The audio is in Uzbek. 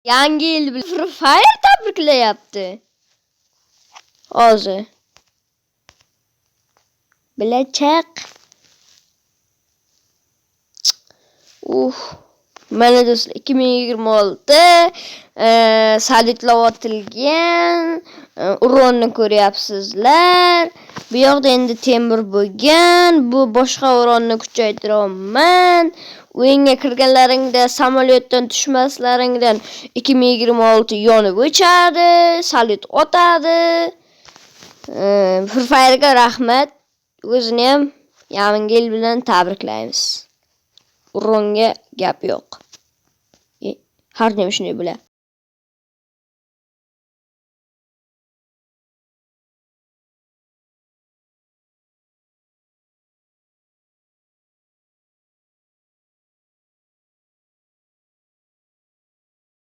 Yangi yil bilan Free Fire tabriklayapti. Hozir. Bilachaq. Mana do'stlar, 2026 salyutlar otilgan, uronni ko'ryapsizlar. Bu yoqda endi temir bo'lgan, bu boshqa uronni kuchaytiryapman. O'yinga kirganlaringda samolyotdan tushmaslaringdan 2026 yonib o'chadi, salyut otadi. Free Fire'ga rahmat. O'zini ham yangi yil bilan tabriklaymiz. Uronga gap yo'q. Har doim shunday bo'ladi.